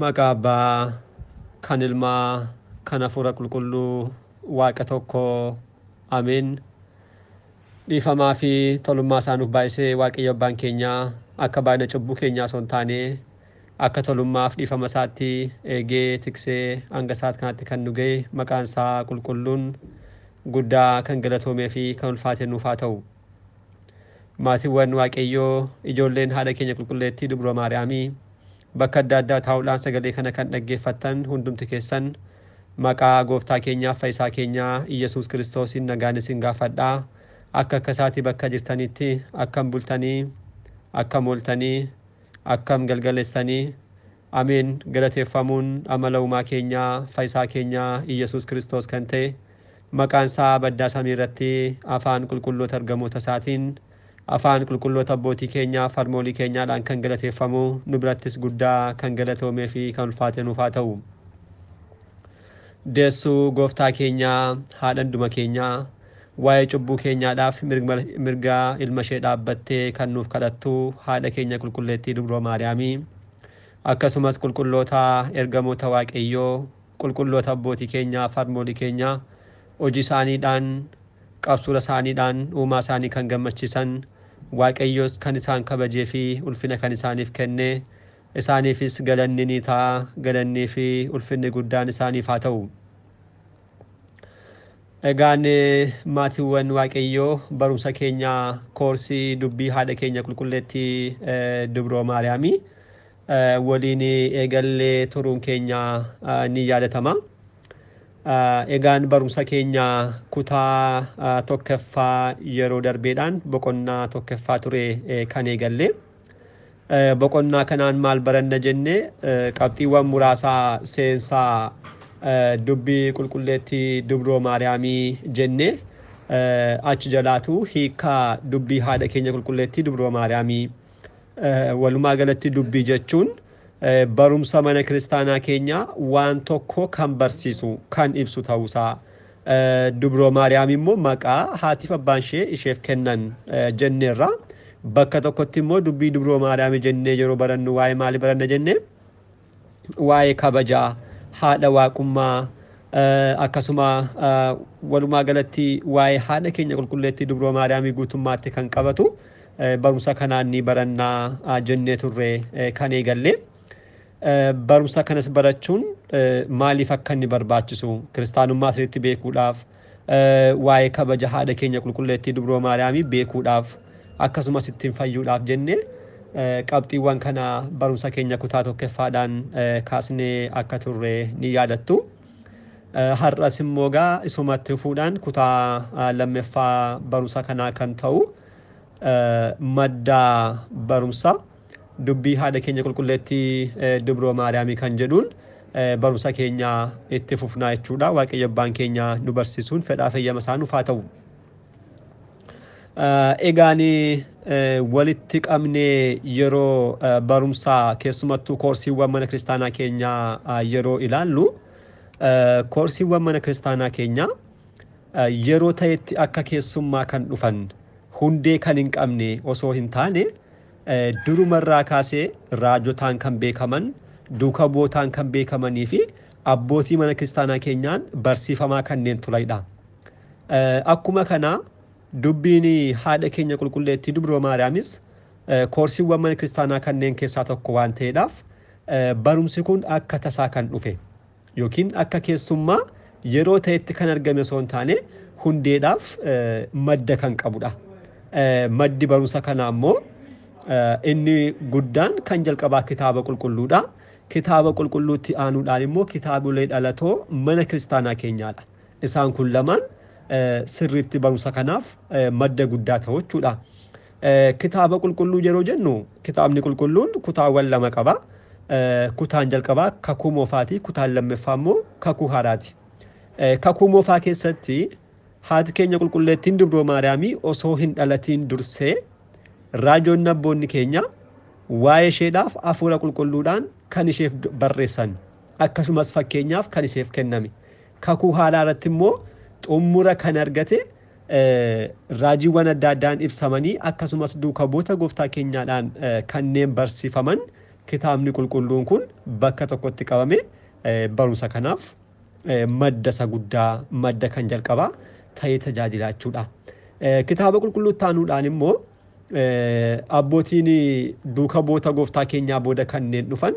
Maqaa Abbaa, kan Ilmaa, kan Hafuura Qulqulluu, Waaqa tokko, Ameen. Dhiifamaa fi tolummaa isaa nuuf baay'isee Waaqayyo Abbaan keenya akka baay'ina cubbuu keenyaa osoo hin taane akka tolummaaf dhiifama isaatti eegee tiksee hanga sa'aat kanaatti kan nu ga'e maqaan isaa qulqulluun guddaa kan galatoomee fi kan ulfaate nuuf haa ta'u. Maatiiwwan Waaqayyoo, ijoolleen haadha keenya qulqulleettii Dubroo Maariyaamii, bakka adda addaa taa'uudhaan sagalee kana kan dhaggeeffattan hundumti keessan maqaa gooftaa keenyaaf fayyisaa keenyaa Iyyasuus Kiristoosiin nagaan isin gaafadhaa. Akka akka isaatii bakka jirtanitti akkam bultanii, akkam ooltanii, akkam galgaleessitanii? Ameen. Galateeffamuun amala uumaa keenyaa fayyisaa keenyaa Iyyasuus Kiristoos kan ta'e maqaan isaa baddaa samii irratti afaan qulqulloota ergamoota isaatiin, afaan qulqulloota abbootii keenyaa farmoolii keenyaadhaan kan galateeffamu nu birattis guddaa kan galatoomee fi kan ulfaate nuuf haa ta'u. Deessuu gooftaa keenyaa, haadha hunduma keenyaa, waa'ee cubbuu keenyaadhaaf mirga ilma ishee dhaabbattee kan nuuf kadhattu haadha keenya qulqulleettii Dubroo Maariyaamii, akkasumas qulqulloota ergamoota Waaqayyoo, qulqulloota abbootii keenyaa farmoolii keenyaa, hojii isaaniidhaan, qabsuura isaaniidhaan uumaa isaanii kan gammachiisan, Waaqayyos kan isaan kabajee fi ulfina kan isaaniif kenne, isaaniifis galanni ni ta'a, galannii fi ulfinni guddaan isaaniif haa ta'u. Egaan maatiiwwan Waaqayyoo, barumsa keenya koorsii dubbii haadha keenya qulqulleettii Dubroo Maariyaamii waliin eegallee turuun keenya ni yaadatama. Egaan barumsa keenya kutaa tokkoffaa yeroo darbeedhaan boqonnaa tokkoffaa ture kan eegalle. Boqonnaa kanaan maal baranna jenne, qabxiiwwan muraasaa seensaa dubbii qulqulleettii Dubroo Maariyaamii jenne, achi jalaatu hiikaa dubbii haadha keenya qulqulleettii Dubroo Maariyaamii, walumaa galatti dubbii jechuun barumsa mana kiristaanaa keenya waan tokko kan barsiisu, kan ibsu ta'uusaa, Dubroo Maariyaam immoo maqaa haatiif abbaan ishee isheef kennan jenneerra. Bakka tokkotti immoo dubbii Dubroo Maariyaamii jennee yeroo barannu waa'ee maalii baranna jenne? Waa'ee kabajaa haadha waaqummaa, akkasuma walumaa galatti waa'ee haadha keenya qulqulleettii Dubroo Maariyaamii guutummaatti kan qabatu barumsa kanaan ni barannaa jennee turre kan eegalle. Barumsa kanas barachuun maaliif akka inni barbaachisu kiristaanummaa sirriitti beekuudhaaf, waa'ee kabaja haadha keenya qulqulleettii Dubroo Maariyaamii beekuudhaaf, akkasumas ittiin fayyuudhaaf jennee qabxiiwwan kana barumsa keenya kutaa tokkoffaadhaan kaasnee akka turre ni yaadattu. Har'as immoo gaa isumatti fuudhaan kutaa lammaffaa barumsa kanaa kan ta'u madda barumsa dubbii haadha keenya qulqulleettii Dubroo Maariyaamii kan jedhuun barumsa keenya itti fufnaa jechuudha. Waaqayyo abbaan keenya nu barsiisuun fedhaa fayyama isaa nuuf haa ta'u. Egaan walitti qabnee yeroo barumsaa keessumattuu koorsiiwwan mana kiristaanaa keenyaa yeroo ilaallu, koorsiiwwan mana kiristaanaa keenyaa yeroo ta'etti akka keessummaa kan dhufan, hundee kan hin qabne osoo hin taane, durumarraa kaasee raajotaan kan beekaman, duuka bu'ootaan kan beekamanii fi abbootii mana kiristaanaa keenyaan barsiifamaa kanneen turanidha. Akkuma kanaa dubbiin haadha keenya qulqulleettii Dubroo Maariyaamis koorsiiwwan mana kiristaanaa kanneen keessaa tokko waan ta'eedhaaf, barumsi kun akka tasaa kan dhufe yookiin akka keessummaa yeroo ta'etti kan argame osoo hin taane hundeedhaaf madda kan qabudha. Maddi barumsa kanaa immoo inni guddaan kan jalqabaa kitaaba qulqulluudha. Kitaaba qulqulluutti aanuudhaan immoo kitaabolee dhalatoo mana kiristaanaa keenyaadha. Isaan kun lamaan sirriitti barumsa kanaaf madda guddaa ta'u jechuudha. Kitaaba qulqulluu yeroo jennu, kitaabni qulqulluun kutaawwan lama qaba. Kutaan jalqabaa kakuu moofaati, kutaan lammaffaa immoo kakuu haaraati. Kakuu moofaa keessatti haati keenya qulqulleettiin Dubroo Maariyaamii osoo hin dhalatiin dursee raajoonni abboonni keenya waa'ee isheedhaaf hafuura qulqulluudhaan kan isheef barreessan, akkasumas fakkeenyaaf kan isheef kenname. Kakuu haaraa irratti immoo xumura kan argate raajiiwwan adda addaan ibsamanii, akkasumas duuka bu'oota gooftaa keenyaadhaan kanneen barsiifaman Kitaabni qulqulluun kun bakka tokkotti qabame barumsa kanaaf madda isa guddaa, madda kan jalqabaa ta'ee tajaajila jechuudha. Kitaaba qulqulluu taanuudhaan immoo abbootiin duuka boota gooftaa keenyaa booda kanneen dhufan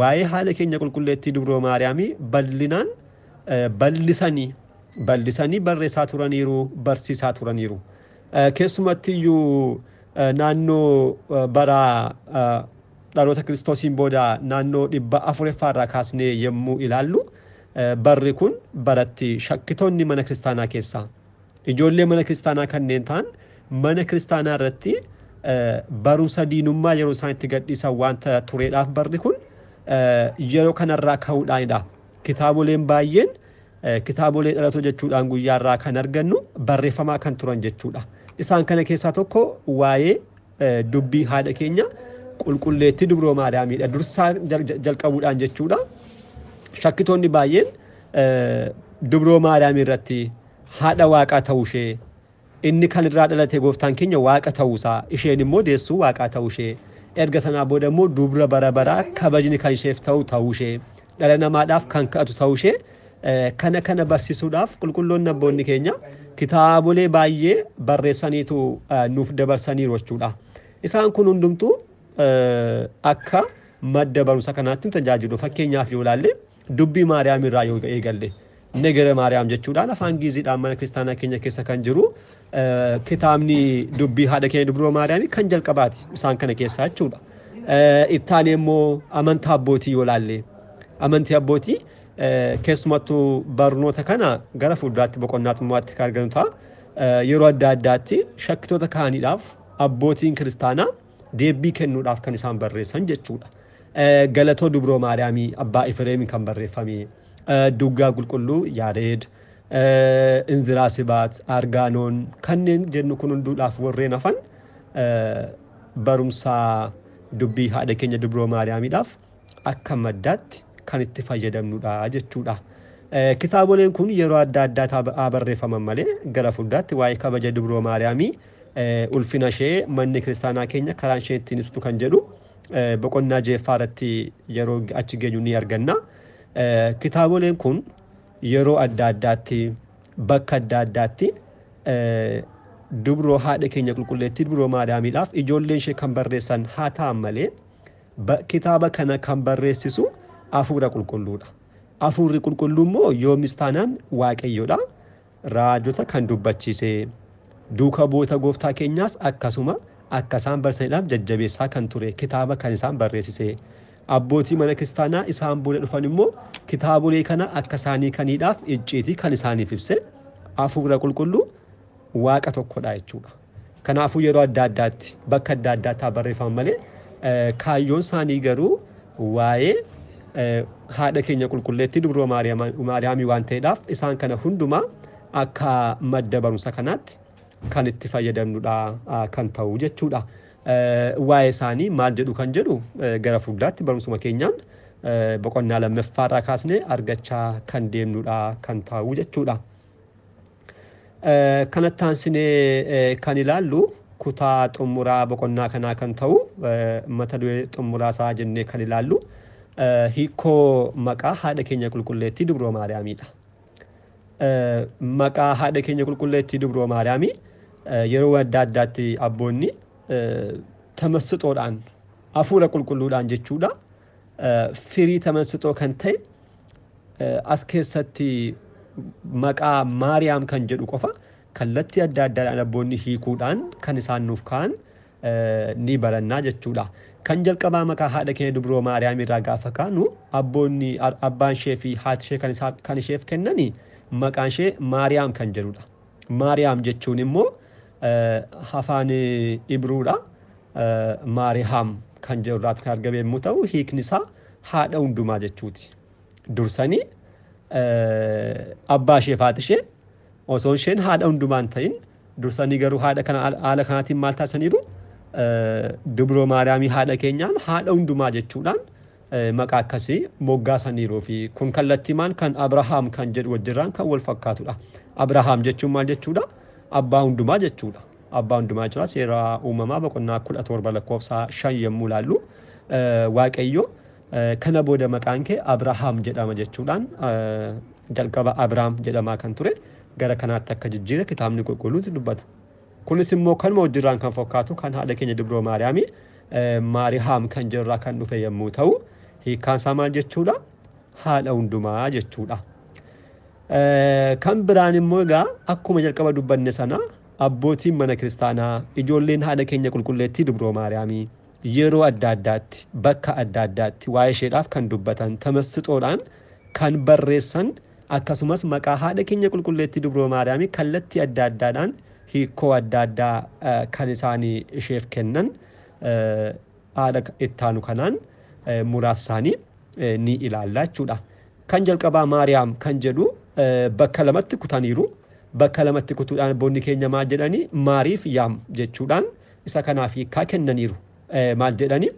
waa'ee haala keenya qulqulleettii Dubroo Maariyaamii bal'inaan bal'isanii barreessaa turaniiru, barsiisaa turaniiru. Keessumatti iyyuu naannoo bara dhaloota Kiristoosiin booda naannoo 400 irraa kaasnee yommuu ilaallu, barri kun baratti shakkitoonni mana kiristaanaa keessaa ijoollee mana kiristaanaa kanneen ta'an mana kiristaanaa irratti barumsa diinummaa yeroo isaan itti gadhiisan wanta tureedhaaf barri kun yeroo kanarraa ka'uudhaanidha. Kitaaboleen baay'een kitaabolee dhalatoo jechuudhaan guyyaarraa kan argannu barreeffamaa kan turan jechuudha. Isaan kana keessaa tokko waa'ee dubbii haadha keenya qulqulleettii Dubroo Maariyaamiidha. Dursaa jalqabuudhaan jechuudha. Shakkitoonni baay'een Dubroo Maariyaamii irratti haadha waaqaa ta'uu ishee, inni kan irraa dhalate gooftaan keenya waaqa ta'uusaa, isheen immoo deessuu waaqaa ta'uu ishee, erga sanaa booda immoo dubra bara baraa kabajni kan isheef ta'u ta'uu ishee, dhala namaadhaaf kan kadhatu ta'uu ishee, kana kana barsiisuudhaaf qulqulloonni abboonni keenya kitaabolee baay'ee barreessaniitu nuuf dabarsaniiru jechuudha. Isaan kun hundumtuu akka madda barumsa kanaatti nu tajaajilu. Fakkeenyaaf yoo ilaalle dubbii Maariyaam irraa yoo eegalle, Negere Maariyaam jechuudhaan afaan Giiziidhaan mana kiristaanaa keenya keessa kan jiru kitaabni dubbii haadha keenya Dubroo Maariyaamii kan jalqabaati isaan kana keessaa jechuudha. Ittaanee immoo amantaa abbootii yoo ilaalle, amantii abbootii keessumattuu barnoota kana gara fuulduraatti boqonnaa xumuraatti kan argannu ta'a. Yeroo adda addaatti shakkitoota kaaniidhaaf abbootiin kiristaanaa deebii kennuudhaaf kan isaan barreessan jechuudha. Galatoo Dubroo Maariyaamii Abbaa Ifreemiin kan barreeffame, Duggaa Qulqulluu Yaareed, Inziraa Sibaat, Argaanoon kanneen jennu kun hunduudhaaf warreen hafan barumsa dubbii haadha keenya Dubroo Maariyaamiidhaaf akka maddaatti kan itti fayyadamnudha jechuudha. Kitaaboleen kun yeroo adda addaa barreeffaman malee gara fuulduraatti waa'ee kabaja Dubroo Maariyaamii, ulfina ishee manni kiristaanaa keenya karaan ishee ittiin ibsitu kan jedhu boqonnaa jeeffaa irratti yeroo achi geenyu ni arganna. Kitaaboleen kun yeroo adda addaatti bakka adda addaatti dubroo haadha keenya qulqulleettii Dubroo Maariyaamiidhaaf ijoolleen ishee kan barreessan haa ta'an malee kitaaba kana kan barreessisu Hafuura Qulqulluudha. Hafuurri Qulqulluu immoo yoomis taanaan Waaqayyoodha. Raajota kan dubbachiise, duuka bu'oota gooftaa keenyaas akkasuma akka isaan barsiisaniidhaaf jajjabeessaa kan ture, kitaaba kan isaan barreessise. Abbootii mana kiristaanaa isaan booda dhufan immoo kitaabolee kana akka isaanii kaniidhaaf icciitii kan isaaniif ibse Hafuura Qulqulluu Waaqa tokkodha jechuudha. Kanaafuu yeroo adda addaatti bakka adda addaatti haa barreeffaman malee kaayyoon isaanii garuu waa'ee haadha keenya qulqulleettii Dubroo Maariyaamii waan ta'eedhaaf isaan kana hundumaa akka madda barumsa kanaatti kan itti fayyadamnudha kan ta'u jechuudha. Waa'ee isaanii maal jedhu kan jedhu gara fuulduraatti barumsuma keenyaan boqonnaa lammaffaarraa kaasnee argachaa kan deemnudha kan ta'u jechuudha. Kanatti aansinee kan ilaallu kutaa xumuraa boqonnaa kanaa kan ta'u, mata duree xumuraa isaa jennee kan ilaallu, hiikoo maqaa haadha keenya qulqulleettii Dubroo Maariyaamiidha. Maqaa haadha keenya qulqulleettii Dubroo Maariyaamii yeroo adda addaatti abboonni tamassixoodhaan, hafuura qulqulluudhaan jechuudha, firii tamassixoo kan ta'e as keessatti maqaa Maariyaam kan jedhu qofa kallattii adda addaadhaan abboonni hiikuudhaan kan isaan nuuf ka'an ni barannaa jechuudha. Kan jalqabaa maqaa haadha keenya Dubroo Maariyaam irraa gaafa kaanu, abboonni abbaan ishee fi haati ishee kan isheef kennani maqaan ishee Maariyaam kan jedhudha. Maariyaam jechuun immoo afaan Ibruudha. Maariyaam kan jedhu irraa kan argame yommuu ta'u, hiikni isaa haadha hundumaa jechuuti. Dursanii abbaa ishee fi haati ishee osoo isheen haadha hundumaa hin ta'in dursanii garuu haadha kana haala kanaatiin maal taasisaniiru? Dubroo Maariyaamii haadha keenyaan haadha hundumaa jechuudhaan maqaa akkasii moggaasaniiru fi kun kallattiimaan kan Abrahaam kan jedhu wajjirraan kan wal fakkaatudha. Abrahaam jechuun maal jechuudha? Abbaa hundumaa jechuudha. Abbaa hundumaa jechuudha. Seera uumamaa boqonnaa 17 lakkoofsa 5 yommuu ilaallu Waaqayyo kana booda maqaan kee Abrahaam jedhama jechuudhaan jalqaba Abrahaam jedhamaa kan ture gara kanaatti akka jijjiire kitaabni qulqulluutu dubbata. Kunis immoo kanuma hojiirraan kan fakkaatu kan haadha keenya Dubroo Maariyaamii Maarihaam kan jedhurraa kan dhufe yommuu ta'u hiikkaan isaa maal jechuudha? Haadha hundumaa jechuudha. Kan biraan immoo egaa akkuma jalqaba dubbanne sana abbootiin mana kiristaanaa ijoolleen haadha keenya qulqulleettii Dubroo Maariyaamii yeroo adda addaatti bakka adda addaatti waa'ee isheedhaaf kan dubbatan tamassixoodhaan kan barreessan akkasumas maqaa haadha keenya qulqulleettii Dubroo Maariyaamii kallattii adda addaadhaan hiikoo adda addaa kan isaanii isheef kennan haadha ittaanu kanaan muraasa isaanii ni ilaalla jechuudha. Kan jalqabaa Maariyaam kan jedhu bakka lamatti kutaniiru. Bakka lamatti kutuudhaan abboonni keenya maal jedhanii maariif yaam jechuudhaan isa kanaaf hiikkaa kennaniiru. Maal jedhanii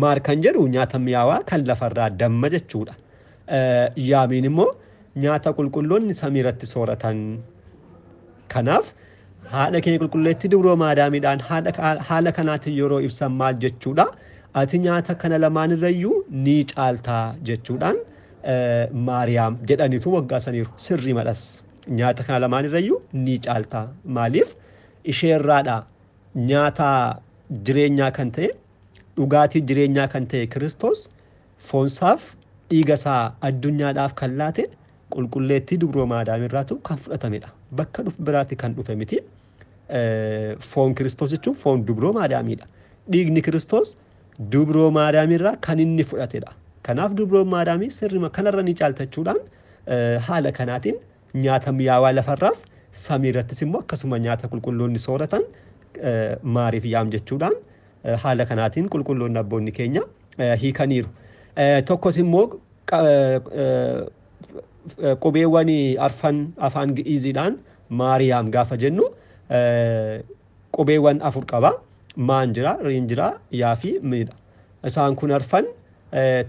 maar kan jedhu nyaata mi'aawaa kan lafarraa damma jechuudha. Yaamiin immoo nyaata qulqulloonni samiirratti sooratan. Kanaaf haadha keenya qulqulleettii Dubroo Maariyaamiidhaan haala kanaatiin yeroo ibsan maal jechuudha? Ati nyaata kana lamaan irrayyuu ni caaltaa jechuudhaan Maariyaam jedhaniitu moggaasaniiru. Sirrii madhas. Nyaata kana lamaan irrayyuu ni caaltaa. Maaliif? Isheerraadha nyaata jireenyaa kan ta'e dhugaatii jireenyaa kan ta'e Kiristoos foonsaaf dhiiga isaa addunyaadhaaf kan laate qulqulleettii Dubroo Maariyaam irraatu kan fudhatamedha. Bakka dhuf biraatti kan dhufe miti. Foon Kiristoos jechuun foon Dubroo Maariyaamiidha. Dhiigni Kiristoos Dubroo Maariyaam irraa kan inni fudhatedha. Kanaaf Dubroo Maariyaamii sirrima kanarra ni caaltachuudhaan haala kanaatiin nyaata mi'aawaa lafarraaf samiirrattis immoo akkasuma nyaata qulqulloonni sooratan maariif yaam jechuudhaan haala kanaatiin qulqulloonni abboonni keenya hiikaniiru. Tokkos immoo qubeewwan arfan afaan Gi'iiziidhaan Maariyaam gaafa jennu qubeewwan afur qaba. Maan jira, riin jira, yaa fi miidha. Isaan kun arfan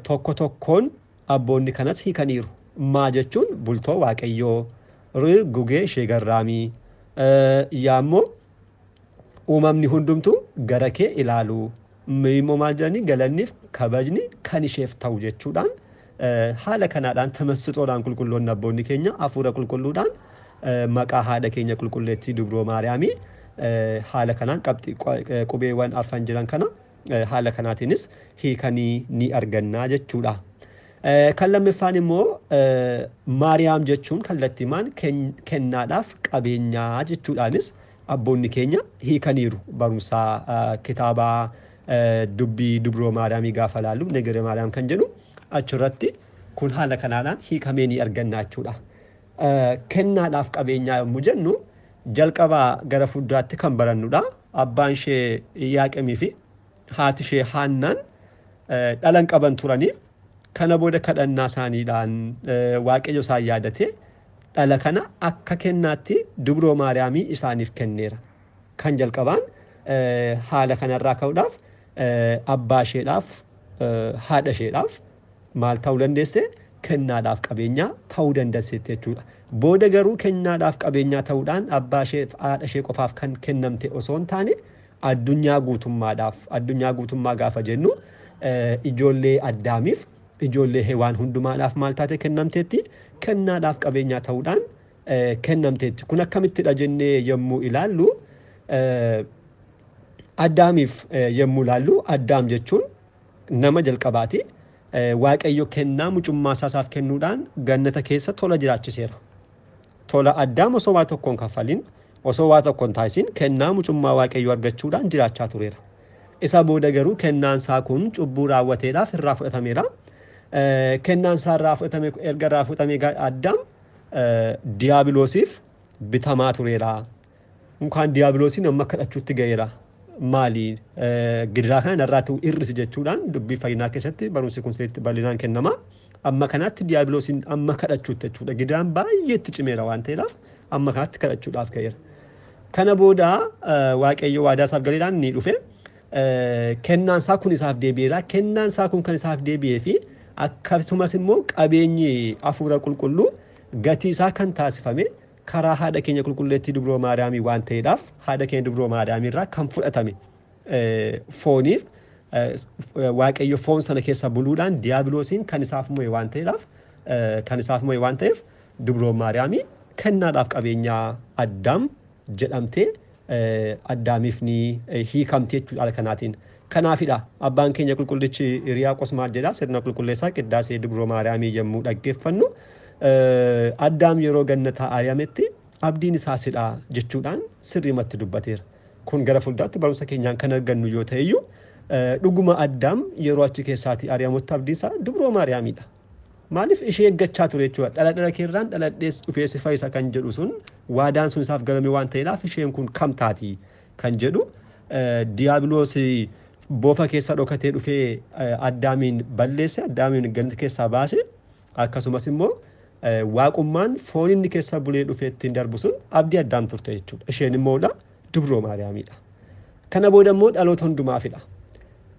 tokko tokkoon abboonni kanas hiikaniiru. Maa jechuun bultoo Waaqayyoo, ri gugee ishee garraamii, yaa immoo uumamni hundumtuu gara kee ilaalu. Mi immoo maal jedhanii galanniif kabajni kan isheef ta'u jechuudhaan haala kanaadhaan tamassixoodhaan qulqulloonni abboonni keenya hafuura qulqulluudhaan maqaa haadha keenya qulqulleettii Dubroo Maariyaamii haala kanaan qabxii qubeewwan arfan jiran kana haala kanaatiinis hiikanii ni argannaa jechuudha. Kan lammaffaan immoo Maariyaam jechuun kallattiimaan kennaadhaaf qabeenyaa jechuudhaanis abboonni keenya hiikaniiru. Barumsaa kitaabaa dubbii Dubroo Maariyaamii gaafa laallu Negere Maariyaam kan jedhu achirratti kun haala kanaadhaan hiikamee ni arganna jechuudha. Kennaadhaaf qabeenyaa yommuu jennu jalqabaa gara fuulduraatti kan barannudha. Abbaan ishee Iyyaaqemii fi haati ishee Haannaan dhalan qaban turanii kana booda kadhannaa isaaniidhaan Waaqayyo isaan yaadatee dhala kana akka kennaatti Dubroo Maariyaamii isaaniif kenneera. Kan jalqabaan haala kanarraa ka'uudhaaf abbaa isheedhaaf haadha isheedhaaf maal ta'uu dandeesse? Kennaadhaaf qabeenyaa ta'uu dandeesseetti jechuudha. Booda garuu kennaadhaaf qabeenyaa ta'uudhaan abbaa ishee haadha ishee qofaaf kan kennamte osoo hin taane addunyaa guutummaadhaaf addunyaa guutummaa gaafa jennu ijoollee Addaamiif ijoollee Hewaan hundumaadhaaf maal taate kennamteetti? Kennaadhaaf qabeenyaa ta'uudhaan kennamteetti. Kun akkamittidha jennee yommuu ilaallu Addaamiif yommuu ilaallu Addaam jechuun nama jalqabaati. Waaqayyo kennaa mucummaa isaaf kennuudhaan gannata keessa tola jiraachiseera. Tola Addaam osoo waa tokkoon kaffaliin osoo waa tokkoon taasisin kennaa mucummaa Waaqayyo argachuudhaan jiraachaa tureera. Isa booda garuu kennaan isaa kun cubbuu raawwateedhaaf irraa fudhatameera. Kennaan isaa irraa fudhatame erga irraa fudhatamee Addaam diiyaabiloosiif bitamaa tureera. Unkaan diiyaabiloosiin amma kadhachuutti ga'eera. Maali gidiraa kana narraa ta'u hir'isi jechuudhaan dubbii fayyinaa keessatti barumsi kun sirriitti bal'inaan kennama. Amma kanaatti diiyaabiloosiin amma kadhachuutti jechuudha. Gidiraan baay'eetti cimeera waan ta'eedhaaf amma kanaatti kadhachuudhaaf ga'eera. Kana booda Waaqayyo waadaa isaaf galeedhaan ni dhufe. Kennaan isaa kun isaaf deebi'eera. Kennaan isaa kun kan isaaf deebi'ee fi akkasumas immoo qabeenyi hafuura qulqulluu gatii isaa kan taasifame karaa haadha keenya qulqulleettii Dubroo Maariyaamii waan ta'eedhaaf haadha keenya Dubroo Maariyaamii irraa kan fudhatame fooniif Waaqayyo foon sana keessa buluudhaan diiyaabiloosiin kan isaaf mo'e waan ta'eedhaaf kan isaaf mo'e waan ta'eef Dubroo Maariyaamii kennaadhaaf qabeenyaa Addaam jedhamtee Addaamiif ni hiikamte jechuudha haala kanaatiin. Kanaafidha abbaan keenya qulqullichi Hiriyaaqos maal jedhaa sirna qulqulleessaa qiddaasee Dubroo Maariyaamii yommuu dhaggeeffannu Addaam yeroo gannataa ari'ametti abdiin isaa sidhaa jechuudhaan sirriimatti dubbateera. Kun gara fuulduraatti barumsa keenyaan kan argannu yoo ta'e iyyuu dhuguma Addaam yeroo achi keessaatii ari'amutti abdiin isaa Dubroo Maariyaamiidha. Maaliif ishee eeggachaa ture jechuudha. Dhala dhala keerraan dhaladhees dhufee si fayyisa kan jedhu sun waadaan sun isaaf galame waan ta'eedhaaf isheen kun kam taati kan jedhu diiyaabiloos boofa keessa dhokatee dhufee Addaamiin balleesse, Addaamiin gannata keessaa baase, akkasumas immoo waaqummaan foon inni keessa bulee dhufee ittiin darbu sun abdii Addaam turte jechuudha. Isheen immoodha Dubroo Maariyaamiidha. Kana booda immoo dhaloota hundumaafidha.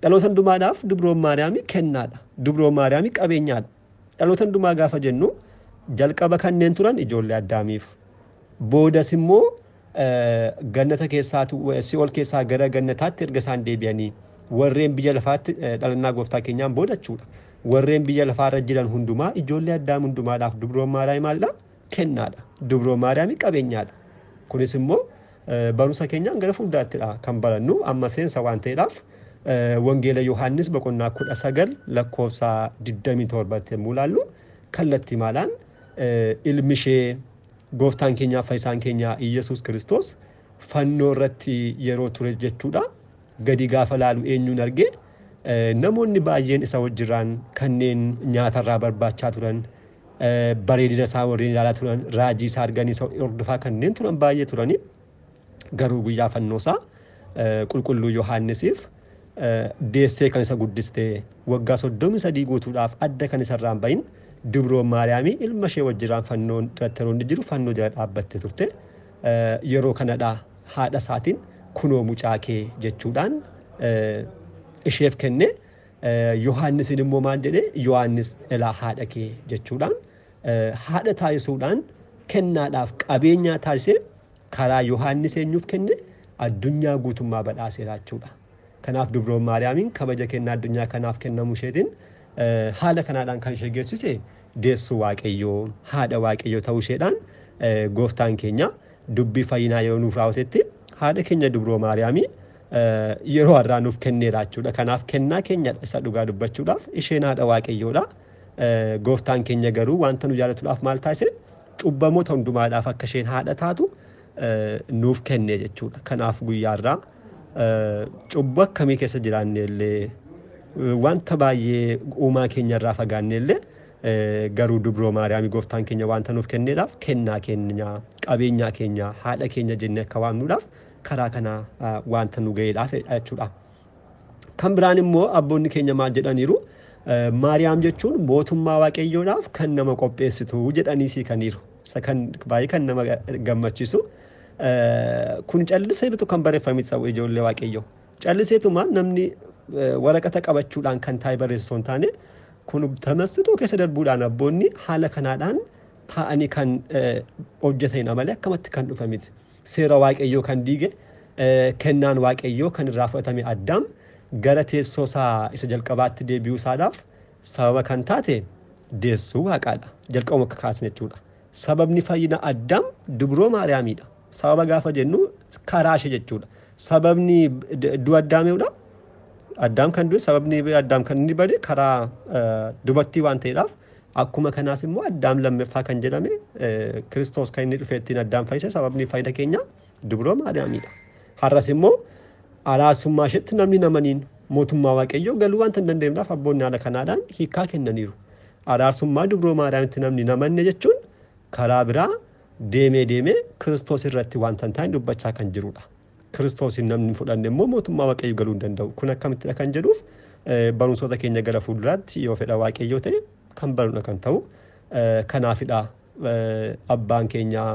Dhaloota hundumaadhaaf Dubroon Maariyaamii kennaadha. Dubroon Maariyaamii qabeenyaadha. Dhaloota hundumaa gaafa jennu jalqaba kanneen turan ijoollee Addaamiif. Boodas immoo gannata keessaatu si'ool keessaa gara gannataatti erga isaan deebi'anii warreen biyya lafaatti dhalannaa gooftaa keenyaan booda jechuudha. Warreen biyya lafaarra jiran hundumaa ijoollee Addaam hundumaadhaaf Dubroon Maariyaamii maalidha? Kennaadha. Dubroon Maariyaamii qabeenyaadha. Kunis immoo barumsa keenyaan gara fuulduraattidha kan barannu amma seensa waan ta'eedhaaf Wangeela Yohaannis boqonnaa 19 lakkoofsa 27 yommuu ilaallu kallattii maalaan ilmi ishee gooftaan keenyaa fayyisaan keenya Iyyasuus Kiristoos fannoo irratti yeroo ture jechuudha. Gadi gaafa laalu eenyuun arge namoonni baay'een isa wajjirraan kanneen nyaatarraa barbaachaa turan, bareedina isaa warreen ilaalaa turan, raajii isaa arganii isa hordofaa kanneen turan baay'ee turanii, garuu guyyaa fannoo isaa qulqulluu Yohaannisiif deessee kan isa guddiste waggaa 33 guutuudhaaf adda kan isarraa hin bahin Dubroo Maariyaamii ilma ishee wajjirraan fannoo irratti yeroo inni jiru fannoo jala dhaabbatte turte. Yeroo kanadha haadha isaatiin kunoo mucaa kee jechuudhaan isheef kenne. Yohaannisiin immoo maal jedhee Yohaannis elaa haadha kee jechuudhaan haadha taasisuudhaan kennaadhaaf qabeenyaa taasisee karaa Yohaannis eenyuuf kenne addunyaa guutummaa badhaaseera jechuudha. Kanaaf Dubroon Maariyaamiin kabaja kennaa addunyaa kanaaf kennamu isheetiin haala kanaadhaan kan ishee geessise deessuu Waaqayyoo haadha Waaqayyoo ta'uu isheedhaan gooftaan keenya dubbii fayyinaa yeroo nuuf raawwatetti haadha keenya Dubroo Maariyaamii yeroo har'aa nuuf kenneera jechuudha. Kanaaf kennaa keenyadha isa dhugaa dubbachuudhaaf isheen haadha Waaqayyoodha. Gooftaan keenya garuu wanta nu jaallatuudhaaf maal taasise cubbamoota hundumaadhaaf akka isheen haadha taatu nuuf kenne jechuudha. Kanaaf guyyaa har'aa cubbuu akkamii keessa jiraanne illee wanta baay'ee uumaa keenya irraa fagaanne illee garuu Dubroo Maariyaamii gooftaan keenya wanta nuuf kenneedhaaf kennaa keenya qabeenyaa keenya haadha keenya jennee akka waamnuudhaaf karaa kana wanta nu ga'eedhaaf jechuudha. Kan biraan immoo abboonni keenya maal jedhaniiru? Maariyaam jechuun mootummaa Waaqayyoodhaaf kan nama qopheessitu jedhanii siikaniiru. Isa kan baay'ee kan nama gammachiisu. Kun calliseetu kan barreeffame ta'u ijoollee Waaqayyoo. Calliseetuma namni waraqata qabachuudhaan kan taa'e barreessu osoo hin taane kun tamassitoo keessa darbuudhaan abboonni haala kanaadhaan taa'anii kan hojjetanidha malee akkamatti kan dhufe miti. Seera Waaqayyoo kan diige kennaan Waaqayyoo kan irraa fudhatame Addaam gara teessoo isaa isa jalqabaatti deebi'uu isaadhaaf sababa kan taate deessuu Waaqaadha. Jalqabuma akka kaasne jechuudha. Sababni fayyina Addaam Dubroo Maariyaamiidha. Sababa gaafa jennu karaa ishee jechuudha. Sababni du'a Addaameedha. Addaam kan du'e sababni Addaam kan inni bade karaa dubartii waan ta'eedhaaf akkuma kanaas immoo Addaam lammaffaa kan jedhame Kiristoos kan inni dhufee ittiin Addaam fayyise sababni fayyina keenya Dubroo Maariyaamiidha. Har'as immoo araarsummaa isheetti namni namaniin mootummaa Waaqayyoo galuu wanta hin dandeenyeef abboonni haala kanaadhaan hiikaa kennaniiru. Araarsummaa Dubroo Maariyaamitti namni namanne jechuun karaa biraa deemee deemee Kiristoos irratti wanta hin taane dubbachaa kan jirudha. Kiristoosin namni fudhanne immoo mootummaa Waaqayyoo galuu hin danda'u. Kun akkamittidha kan jedhuuf barumsoota keenya gara fuulduraatti yoo fedha Waaqayyoo ta'e kan barudha kan ta'u. Kanaafidha abbaan keenya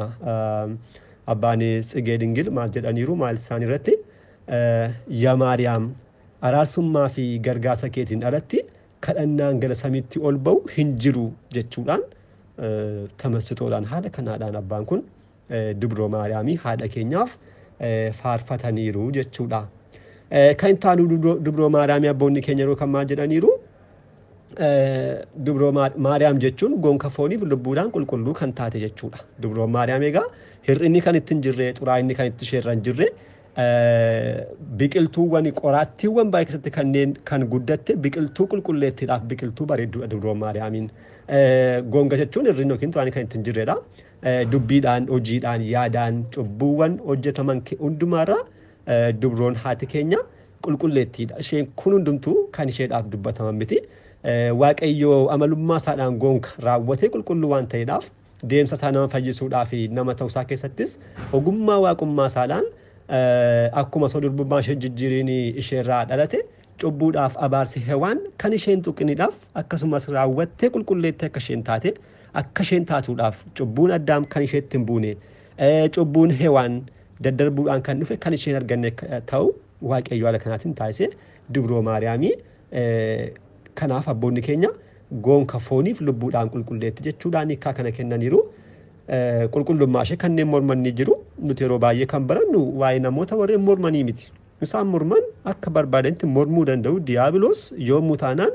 abbaan Tsigee Dingil maal jedhaniiru maal isaan irratti yaa Maariyaam araarsummaa fi gargaarsa keetiin alatti kadhannaan gara samiitti ol ba'u hin jiru jechuudhaan tamassitoodhaan haala kanaadhaan abbaan kun Dubroo Maariyaamii haadha keenyaaf faarfataniiru jechuudha. Kan taanu dubroo Maariyaamii abboonni keenya yeroo kan maal jedhaniiru? Dubroo Maariyaam jechuun gonka fooniif lubbuudhaan qulqulluu kan taate jechuudha. Dubroo Maariyaam egaa hir'inni kan itti hin jirre, xuraa'inni kan itti isheerra hin jirre, biqiltuuwwan qoraattiiwwan baay'ee keessatti kanneen kan guddatte biqiltuu qulqulleettiidhaaf biqiltuu bareedduudha dubroo Maariyaamiin. Gonga jechuun hir'inni yookiin xuraa'inni kan itti hin jirredha. Dubbiidhaan, hojiidhaan, yaadaan cubbuuwwan hojjetaman hundumaarraa dubroon haati keenya qulqulleettiidha. Isheen kun hundumtuu kan isheedhaaf dubbataman miti. Waaqayyo amalummaa isaadhaan gonka raawwatee qulqulluu waan ta'eedhaaf deemsa isaa nama fayyisuudhaa fi nama ta'uusaa keessattis ogummaa waaqummaa isaadhaan akkuma osoo durbummaa ishee jijjiiriin isheerraa dhalate cubbuudhaaf abaarsi hewaan kan isheen tuqiniidhaaf akkasumas raawwattee qulqulleettee akka isheen taate akka isheen taatuudhaaf cubbuun addaam kan isheetti hin buune cubbuun hewaan daddarbuudhaan kan dhufe kan isheen arganne ta'u Waaqayyo haala kanaatiin taasise dubroo Maariyaamii. Kanaaf abboonni keenya gonka fooniif lubbuudhaan qulqulleetti jechuudhaan hiikkaa kana kennaniiru. Qulqullummaa ishee kanneen morman ni jiru. Nuti yeroo baay'ee kan barannu waa'ee namoota warreen mormanii miti. Isaan morman akka barbaadanitti mormuu danda'u. Diyaabiloos yoomuu taanaan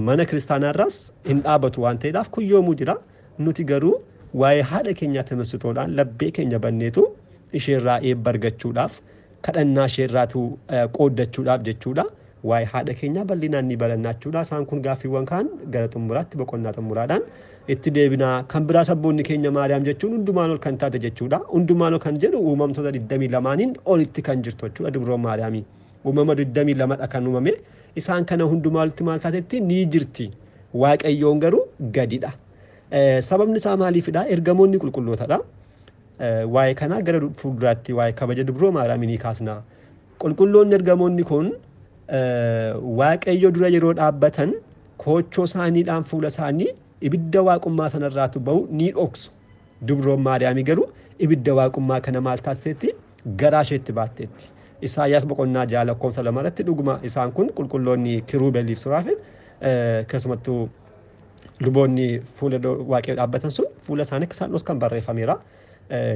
mana kiristaanaarraas hin dhaabatu waan ta'eedhaaf kun yoomuu jira. Nuti garuu waa'ee haadha keenyaa tamassitoodhaan labbee keenya banneetu isheerraa eebba argachuudhaaf kadhannaa isheerraatu qooddachuudhaaf jechuudha. Waa'ee haadha keenyaa bal'inaan ni baranna jechuudha. Isaan kun gaaffiiwwan kaan gara xumuraatti boqonnaa xumuraadhaan itti deebinaa. Kan biraa abboonni keenya Maariyaam jechuun hundumaan ol kan taate jechuudha. Hundumaan ol kan jedhu uumamtoota 22 olitti kan jirtu jechuudha dubroo Maariyaamii. Uumama 22 dha kan uumame. Isaan kana hundumaa olitti maal taatetti ni jirti. Waaqayyoon garuu gadidha. Sababni isaa maaliifidha? Ergamoonni qulqullootadha. Waa'ee kanaa gara fuulduraatti waa'ee kabaja dubroo Maariyaamii ni kaasna. Qulqulloonni ergamoonni kun Waaqayyo dura yeroo dhaabbatan koochoo isaaniidhaan fuula isaanii ibidda waaqummaa sanarraatu bahu ni dhoksu. Dubroon Maariyaamii garuu ibidda waaqummaa kana maal taasisetti? Garaa isheetti baatteetti. Isaayyaas boqonnaa 6 lakkoofsa 2 irratti dhuguma isaan kun qulqulloonni kiruubeliif suraafin keessumattuu luboonni fuula waaqayyo dhaabbatan sun fuula isaanii akka isaan dhoskan barreeffameera.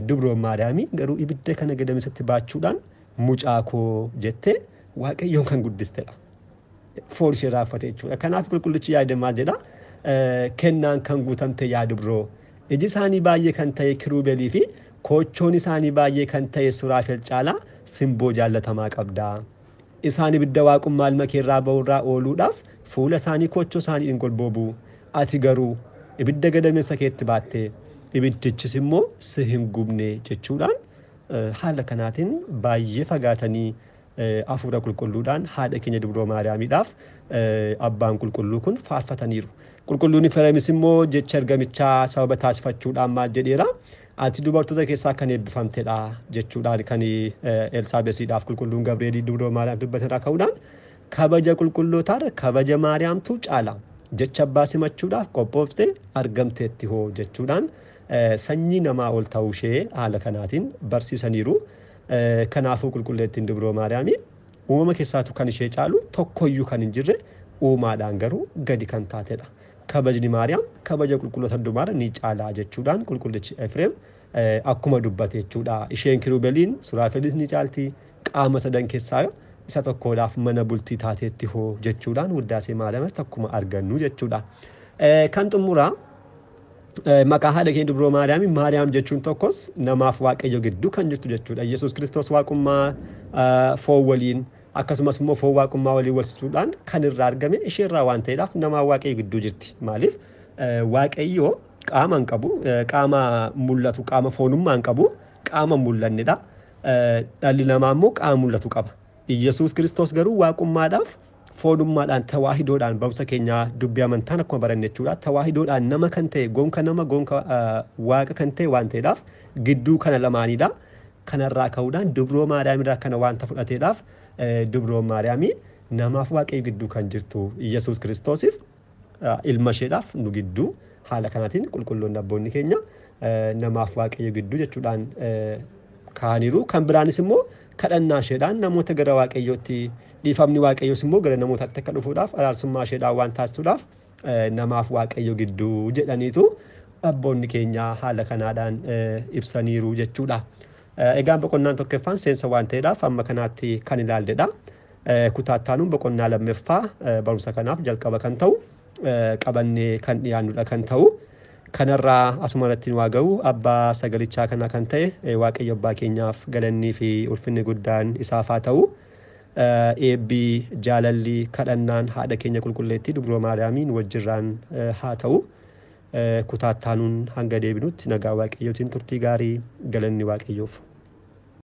Dubroon Maariyaamii garuu ibidda kana gadamsatti baachuudhaan mucaa koo jettee Waaqayyoon kan guddistedha. Foon ishee raafate jechuudha. Kanaaf qulqullichi yaada maal jedha? Kennaan kan guutamte yaa dubroo. Iji isaanii baay'ee kan ta'e kiruubelii fi koochoon isaanii baay'ee kan ta'e suraafel caalaa simboo jaallatamaa qabda. Isaan ibidda waaqummaa ilma keerraa ba'urraa ooluudhaaf fuula isaanii koochoo isaanii hin golboobu. Ati garuu ibidda gadameessa keetti baatte ibiddichis immoo si hin gubne jechuudhaan haala kanaatiin baay'ee fagaatanii hafuura qulqulluudhaan haadha keenya dubroo Maariyaamiidhaaf abbaan qulqulluu kun faarfataniiru. Qulqulluun Efreemis immoo jecha ergamichaa sababa taasifachuudhaan maal jedheera? Ati dubartoota keessaa kan eebbifamtedha jechuudhaan kan Elsaabeesiidhaaf qulqulluun Gabreelii dubroo Maariyaam dubbaterraa ka'uudhaan kabaja qulqullootaarra kabaja Maariyaamtu caala. Jecha abbaa simachuudhaaf qophoofte argamteetti hoo jechuudhaan sanyii namaa ol ta'uu ishee haala kanaatiin barsiisaniiru. Kanaafuu qulqulleettiin dubroo Maariyaamii uumama keessaatu kan ishee caalu tokkoyyuu kan hin jirre uumaadhaan garuu gadi kan taatedha. Kabajni Maariyaam kabaja qulqulloota hundumaarra ni caalaa jechuudhaan qulqullichi Efreem akkuma dubbate jechuudha. Isheen kiruubeliin suraafelis ni caalti qaama sadan keessaa isa tokkodhaaf mana bultii taateetti hoo jechuudhaan wuddaasee Maariyaam akkuma argannu jechuudha. Kan xumuraa maqaa haadha keenya dubroo Maariyaamii Maariyaam jechuun tokkos namaaf waaqayyo gidduu kan jirtu jechuudha. Yesuus Kiristoos waaqummaa foon waliin akkasumas immoo foon waaqummaa waliin walsisuudhaan kan irraa argame isheerraa waan ta'eedhaaf namaaf waaqayyo gidduu jirti. Maaliif waaqayyo qaama hin qabu, qaama mul'atu, qaama foonummaa hin qabu, qaama mul'annedha. Dhalli namaa immoo qaama mul'atu qaba. Yesuus Kiristoos garuu waaqummaadhaaf foonummaadhaan tawaahidoodhaan barumsa keenyaa dubbii amantaan akkuma baranne jechuudha. Tawaahidoodhaan nama kan ta'e gonka nama gonka waaqa kan ta'e waan ta'eedhaaf gidduu kana lamaanidha. Kanarraa ka'uudhaan dubroo Maariyaamirraa kana waanta fudhateedhaaf dubroo Maariyaamii namaaf waaqayyo gidduu kan jirtu Yesuus Kiristoosiif ilma isheedhaaf nu gidduu haala kanaatiin qulqulloonni abboonni keenya namaaf waaqayyo gidduu jechuudhaan kaaniiru. Kan biraanis immoo kadhannaa isheedhaan namoota gara waaqayyootti dhiifamni waaqayyoos immoo gara namootaatti akka dhufuudhaaf araarsummaa isheedhaan waan taasisuudhaaf namaaf waaqayyo gidduu jedhaniitu abboonni keenya haala kanaadhaan ibsaniiru jechuudha. Egaan boqonnaan tokkoffaan seensa waan ta'eedhaaf amma kanaatti kan ilaalledha. Kutaa ittaanuun boqonnaa lammaffaa barumsa kanaaf jalqaba kan ta'u qabannee kan dhiyaannudha kan ta'u. Kanarraa asuma irratti nu haa ga'u. Abbaa sagalichaa kana kan ta'e Waaqayyo abbaa keenyaaf galannii fi ulfinni guddaan isaaf haa ta'u. Eebbi, jaalalli, kadhannaan haadha keenya qulqulleettii Dubroo Maariyaamiin wajjirraan haa ta'u. Kutaa ittaanuun hanga deebinutti nagaa Waaqayyootiin turtii gaarii, galanni Waaqayyoof.